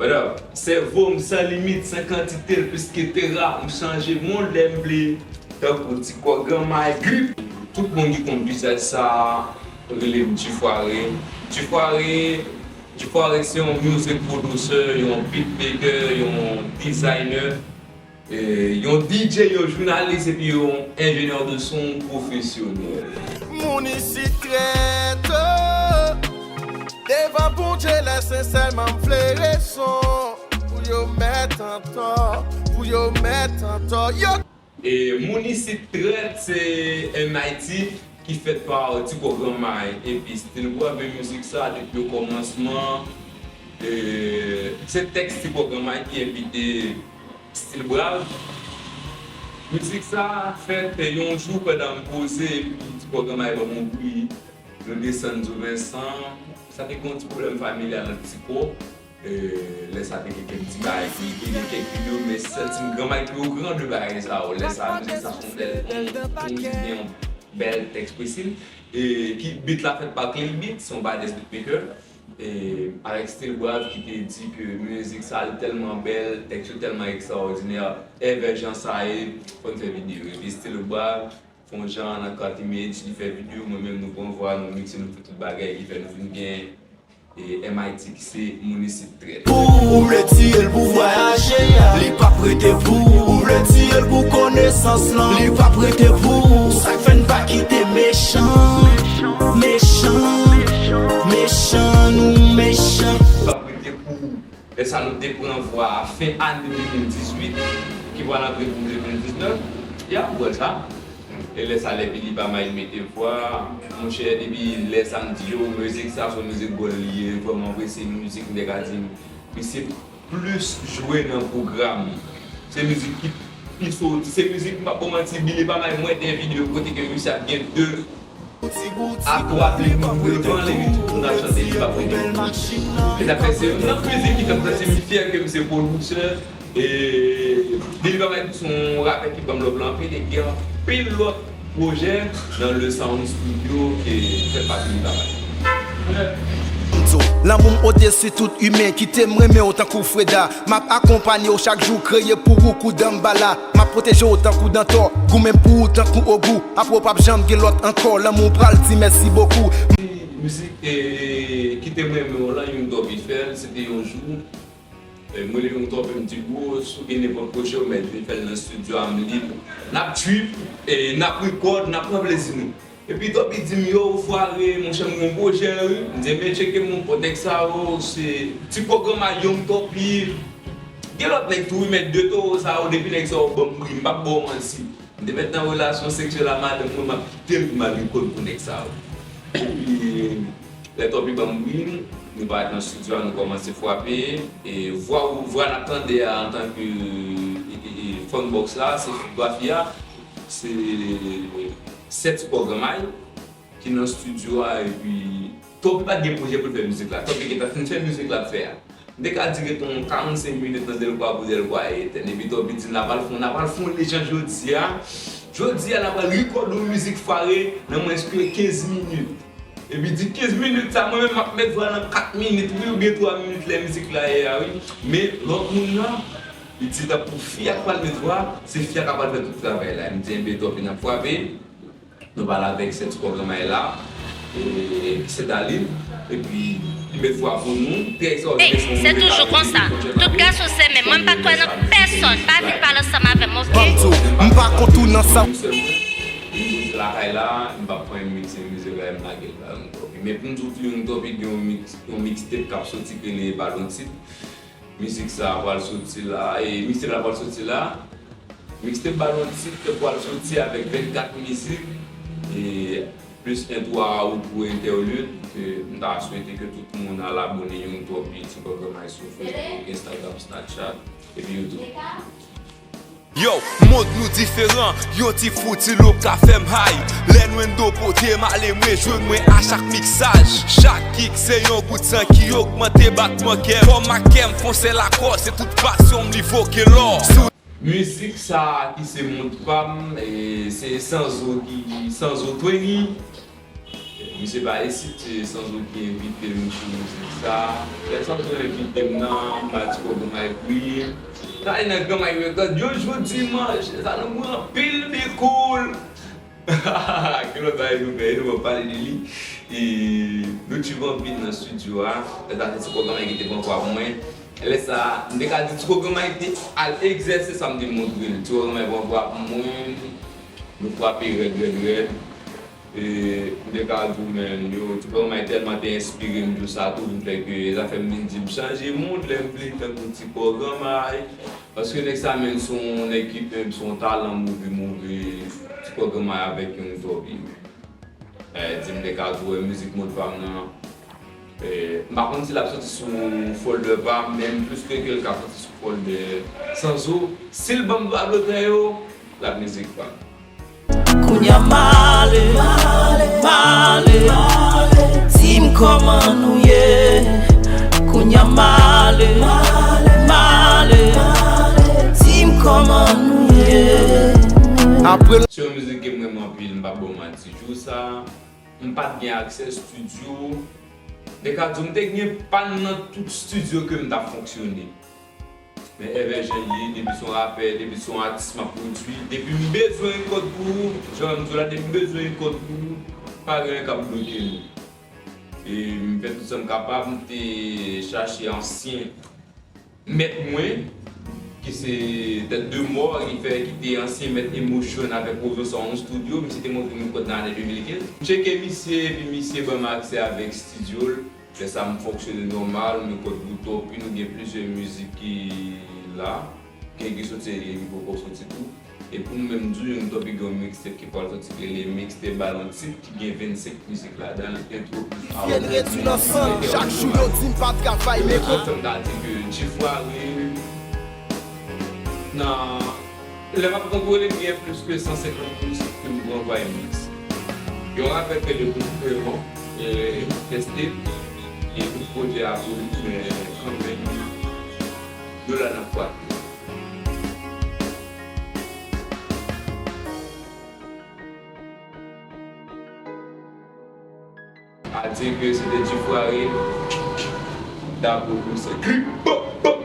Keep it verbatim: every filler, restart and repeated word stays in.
What up? Sèvo m san limit, san kantite, l plis ke tera. M chanje mond lè m vle. Tankou Ti Kò Granmay, grip. Tout moun ki konn vizaj sa a, rele m Djifware. Djifware, Djifware se yon music producer, yon beatmaker, yon designer. E, yon D J, yon jounalis epi yon enjenyè de son pwofesyonèl. Moun isit trèt, oh. Devan Bondye lè sen sèlman m vle rezon. Pou yo mèt an tò, pou yo mèt an tò. Yo! E, moun isit trèt, se M I T ki fèt pa Ti Kò Granmay epi Still Brav. E mizik sa depi okòmansman, e, se tèks Ti Kò Granmay ki envite Still Brav. Mizik sa fèt yon jou pandan m poze epi Ti Kò Granmay ban m yon bri. Nou desann Djou Vensan. Sa te gen yon ti pwoblèm familyal ant Ti Kò. E, lè sa te gen kèk ti bagay ki, te gen kèk videyo, men santi m Granmay ki okoran de bagay sa yo. Lè sa, mizik sa se yon bèl, yon, yon mizik ki gen yon bèl tèks presi. E ki beat la fèt pa Clean Beat, se yon badès beatmaker. E avèk Still Brav ki te di ke mizik sa li tèlman bèl, tèks yo tèlman ekstraòdinè, envè jan sa ye, fò n fè videyo. Epi Still Brav, fè yon jan nan kat image, li fè videyo, mwen menm nou pran vwa, nou mikse, nou fè tout bagay ki fè nou vin gen, e, M I T ki se moun isit trèt. Pou ou vle tiye l pou vwayaje a, li p ap rete pou ou. Ou vle tiye l pou konesans lan, li p ap rete pou ou. Sa k fè n pa kite mechan, mechan, mechan, nou mechan. Li p ap rete pou ou. Lè sa nou te pran vwa a fen ane de mil dizuit, ki pral antre pou de mil diznèf, y ap wè sa. E lè sa, lè Billy Bamay mete vwa, monchè, depi lè sa m di yo, mizik sa se yon mizik gòl li ye, vrèman vre, se mizik m te ka di, misye plis jwe nan pwogram. Se mizik ki pi soti, se mizik, m p ap ba w manti, Billy Bamay, mwen te videyo kote ke misye ap gen de a twa bit devan l, epi tout moun ap chante, li p ap rete. E sa fè se youn nan mizik ki fè m santi m fyè ke m se pwodiktè. E Billy Bamay tou se yon rapè ki ban m love la anpil, e gen anpil lòt pwojè nan Le Sound Studio ke fèt pa Billy Bamay. Lanmou m odesi tout imen, kite m renmen w tankou Freda. M ap akonpanye w chak jou, kreye pou ou kou Danmbala. M ap pwoteje w tankou Dantò, goumen pou ou tankou Ogou. Apre w p ap janm gen lòt ankò, lanmou w pral di mèsi bokou. Mizik, e, Kite m renmen w lan, Young Thug fè l, se te yon jou. E, mwen, Young Thug, m di, bro, si w gen nenpòt pwojè w mèt vin fè l nan estidyo a, m lib. N ap trip, e, n ap rekòd, n ap pran plezi nou. Epi Toppy di m, yo, Fware, monchè, m gen yon pwojè, wi. M di, men tcheke m, bon, nèg sa yo, se Ti Kò Granmay, Young Toppy. Gen lòt nèg tou, wi, men de towo sa yo, depi nèg sa yo ban m bri, m p ap ba w manti. M te mèt nan relasyon seksyèl a madanm mwen, m ap kite l pou m al rekòd pou nèg sa yo. Epi, lè Toppy ban m bri, nou parèt nan estidyo a, nou kòmanse frape. E vwa, vwa n ap tande a antanke, e, e, e, Funbox la, se vwa fi a. Se sè Ti Kò Granmay ki nan estidyo a, epi Toppy pa t gen pwojè pou l fè mizik la. Toppy gentan fin fè mizik l ap fè a. M te ka di gentan yon karannsenk minit nan Dèlkwa pou Dèlkwa etèn. Epi Toppy di n ap al fè, n ap al fè yon lejann jodi a. Jodi a, n ap al rekòd yon mizik Fware nan mwens ke kenz minit. Epi di kenz minit sa, mwen menm m ap mèt vwa nan kat minit, wi, oubyen twa minit lè mizik la ye a, wi. Men lòt moun nan, li di tankou fi a k pral mèt vwa, se fi a k ap al fè tout travay la. M di, enben, Toppy, n ap frape. Nou pale avèk sè Ti Kò Granmay la, e, ki se Daline, epi li mèt vwa pou nou. Trè ekstraòdinè, se yon moman. Hey, se toujou konsa. Tout gason se menm. Mwen, m pa kwè nan pèsonn. Pa vin pale ansanm avè m, oke? Ban m di w, m pa kont ou nan sa. Yon sèl mwen, m lakay la, m p ap pran mizik, mizik la, m lage l ba Young Toppy. Men pou m di w tou, Young Toppy gen yon mix, yon mixtape k ap soti ki rele Balon Tit. Mizik sa a pral soti la, e mixtape la pral soti la. Mixtape Balon Tit pral soti avèk vennkat mizik, e plis entwo a ou pou entèlid. E m ta swete ke tout moun al abòne Young Toppy, Ti Kò Granmay sou Facebook, Instagram, Snapchat, epi YouTube. Yo, mond nou diferan, yon ti fou, ti lou ka fè m high. Lè nou enn do kote m ale, mwen jwenn mwen a chak miksaj. Chak kick se yon gout san ki ogmante batman kè m. Fòma kè m fon sèl akò, se tout pasyon m li voke lò. Sou mizik sa a ki se mond pa m, e se Sanzo ki, Sanzo Twenty. Misye pa isit, se Sanzo ki envite m sou mizik sa. Lè Sanzo envite m nan, m al ti kò Granmay priye. Sa e nan Granmay Record, yon jou dimanch, sa nou pran anpil dekoul. Gen lòt bagay nou fè, nou pral pale de li. E nou tchwiv anpil nan estidyo a. Lè sa se ti kò Granmay ki te pran vwa pou mwen. Lè sa, m te ka di ti kò Granmay te al egzèse sa m te montre l. Ti kò Granmay pran vwa pou mwen. Nou frape rèd, rèd, rèd. E m te ka di w, men, yo, ti kò Granmay tèlman te enspire m jou sa tou, vin fè ke zafè m vin di m chanje moun lè m vle tankou ti kò Granmay. Paske nèg sa menm se yon nèg ki, menm se yon talan move, move, ti kò Granmay avèk yon tòpi. Eh, di m te ka di w, eh, mizik mòd pa m nan. Eh, m pa konn si l ap soti sou folder pa m, men m plis ke ke l ka soti sou folder Sanzo. Si l ban m dwa dotè yo, l ap mizik pa m. Kounye a m ale, m ale, di m kòman nou ye. Kounye a m ale, m ale, di m kòman nou ye. Apre. Se yon mizik ke m renmen anpil, m p ap ba w manti. Jou sa, m pa t gen aksè estidyo. M te ka di w, m te gen pàn nan tout estidyo ke m t ap fonksyone. Men Èvè jan l ye, depi se yon rapè, depi se yon atis m ap pwodui, depi m bezwen yon kòd pou ou, jan m di w la, depi m bezwen yon kòd pou ou, pa gen anyen k ap bloke nou. E m fè tout sa m kapab, m te chache ansyen mèt mwen, ki se Tèt de Mò, ki fè, ki te ansyen mèt Emotion avèk Rozo Sound Studio. Misye te montre m yon kòd nan ane de mil kenz. M tcheke misye, epi misye ban m aksè avèk estidyo l. Lè sa m fonksyone nòmal, m rekòt gwo tòpi, nou gen plizyè mizik ki la, gen ki soti, gen ki poko soti tou. E pou m menm di w, yon tòpi gen yon mixtape ki pral soti, ki rele Mixtape Balon Tit, ki gen vennsenk mizik ladan l, entwo plis. Vye n redui nan sann, chak jou yo di m pa travay, men kon. Sa fè m ta di ke G-Foire, nan Lè m ap kontwole, m gen plis ke san senkant mizik ke m ranvwaye mix. Yon rapè ke de pou Freron, e, teste, e tout pwojè a pou li, men kanmenm, yo la nan pwat. A di ke se te G-Foire, ta pwodui sa. Klip, pop, pop.